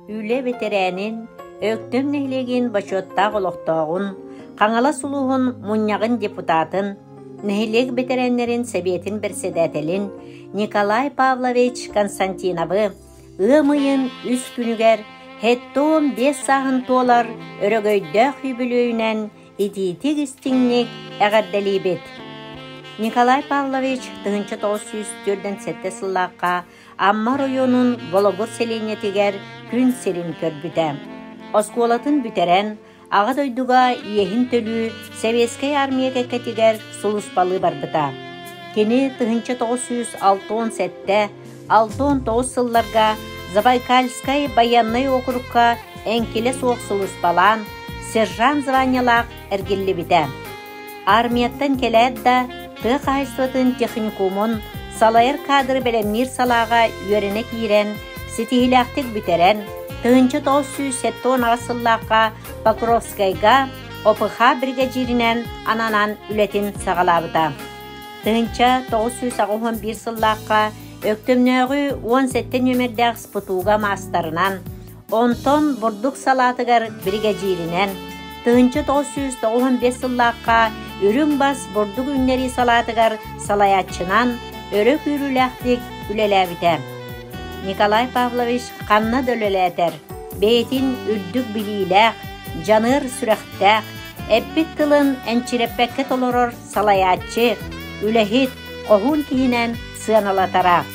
Үлэ бэтэрээнин, Өктөм нэһилиэгин бочуоттаах олохтооҕун, Хаҥалас улууһун мунньаҕын депутатын, нэһилиэк бэтэрээннэрин сэбиэтин бэрэссэдээтэлин Николай Павлович Константиновы ыам ыйын үс күнүгэр Хэттон 5 сааһын туолар өрөгөйдөөх үбүлүөйүнэн итиитик-истиҥник эҕэрдэлиибит! Николай Павлович 1947 сыллаахха Амма оройуонун Бологур сэлиэнньэтигэр күн сирин көрбүтэ. Оскуолатын бүтэрэн, Аҕа дойдуга иэһин төлүү Сэбиэскэй Армия кэккэтигэр сулууспалыы барбыта. Кини 1967-69 сылларга Забайкальскай байыаннай уокурукка эҥкилэ суох сулууспалаан, сержант званиелаах эргиллибитэ. Армияттан кэлээт да, тыа хаһаайыстыбатын техникумун салайар кадры бэлэмниир салааҕа үөрэнэ киирэн, ситиһиилээхтик бүтэрэн, 1978 сыллаахха Покровскайга ОПХ биригэдьииринэн ананан үлэтин саҕалаабыта. 1981 сыллаахха Өктөмнөөҕү 17 нүөмэрдээх СПТУ-га маастарынан, Онтон бурдук салаатыгар биригэдьииринэн, 1995 сыллаахха Үрүҥ бас бурдук үүннэрии салаатыгар салайааччынан өрө күүрүүлээхтик үлэлээбитэ. Николай Павлович ханна да үлэлээтэр, бэйэтин үрдүк билиилээх, дьаныар сүрэхтээх, эппит тылын энчирэппэккэ толорор салайааччы, үлэһит, хоһуун киһинэн сыаналатара.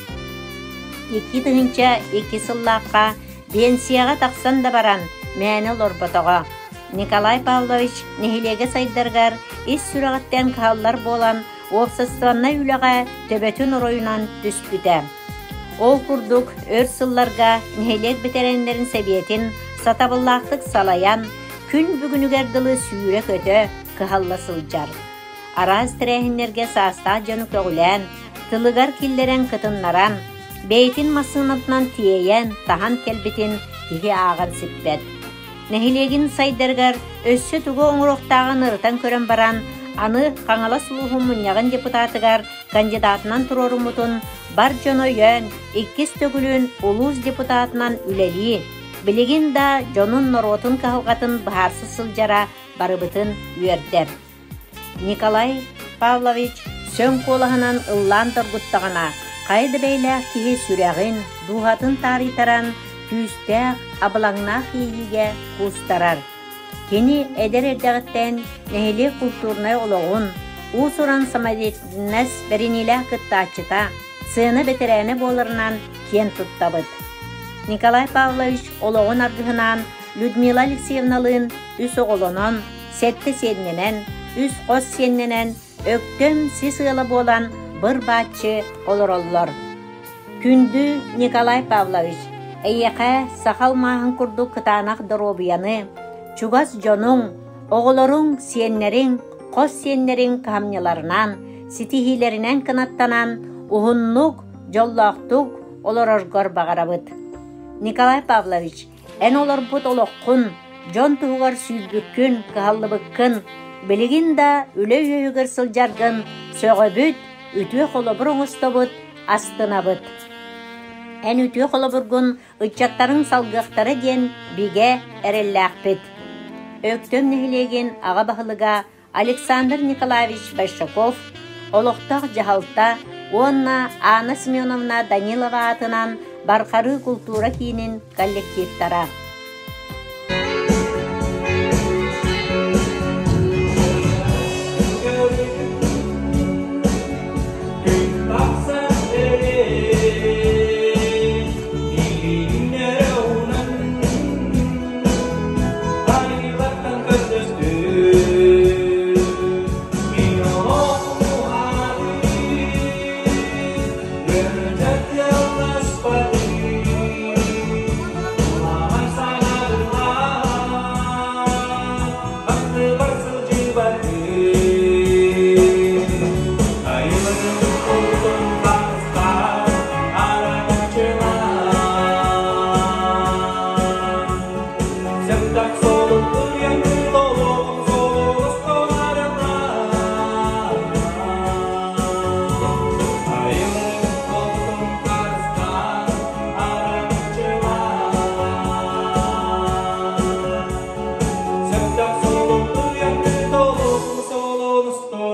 2002 сыллаахха Биэнсийэҕэ тахсан да баран, мээнэ олорботоҕо. Николай Павлович нэһилиэгэ сайдарыгар ис сүрэҕиттэн кыһаллар буолан, уопсастыбаннай үлэҕэ төбөтүн оройунан түспүтэ. Ол курдук, өр сылларга нэһилиэк бэтэрээннэрин сэбиэтин сатабыллаахтык салайан, күн бүгүнүгэр дылы сүүрэ-көтө, кыһалла сылдьар. Араас тэрээһиннэргэ саастаах дьону көҕүлээн, тылыгар киллэрэн кытыннаран, бэйэтин массыынатынан тиэйэн, таһан кэлбитин киһи ааҕан сиппэт. Нэһилиэгин сайдарыгар өссө тугу оҥоруохтааҕын ырытан көрөн баран, аны Хаҥалас улууһун мунньаҕын депутатыгар кандидатынан туруоруммутун бар дьоно өйөөн, иккис төгүлүн улуус депутатынан үлэлии, билигин да дьонун-норуотун кыһалҕатын быһаарса сылдьара барыбытын үөрдэр. Николай Павлович сөҥ куолаһынан ыллаан торгуттаҕына, хайа да бэйэлээх киһи сүрэҕин, дууһатын таарыйтаран, күүстээх, абылаҥнаах иэйиигэ куустарар. Кини эдэр эрдэҕиттэн нэһилиэк культурнай олоҕун, уус-уран самодеятельность бэриниилээх кыттааччыта, сцена бэтэрээнэ буоларынан киэн туттабыт. Николай Павлович олоҕун аргыһынаан Людмила Алексеевналыын үс оҕолонон, сэттэ сиэннэнэн, үс хос сиэннэнэн, Өктөм сис ыала буолан быр-бааччы олороллор. Күндү Николай Павлович, эйиэхэ саха алмааһын курдук кытаанах доруобуйаны, чугас дьонуҥ, оҕолоруҥ, сиэннэриҥ, хос сиэннэриҥ кыһамньыларынан, ситиһиилэринэн кынаттанан, уһуннук, дьоллоохтук олороргор баҕарабыт. Николай Павлович, Эн олорбут олоххун, дьон туһугар сүүрбүккүн, кыһаллыбыккын, билигин да үлэ үөһүгэр сылдьаргын сөҕөбүт, үтүө холобур оҥостобут, астынабыт. Эн үтүө холобургун ыччаттарыҥ салгыахтара диэн бигэ эрэллээхпит. Өктөм нэһилиэгин аҕа баһылыга Александр Николаевич Большаков, олохтоох дьаһалта уонна Анна Семеновна Данилова аатынан Бархарыы култуура киинин коллективтара. оҥостон.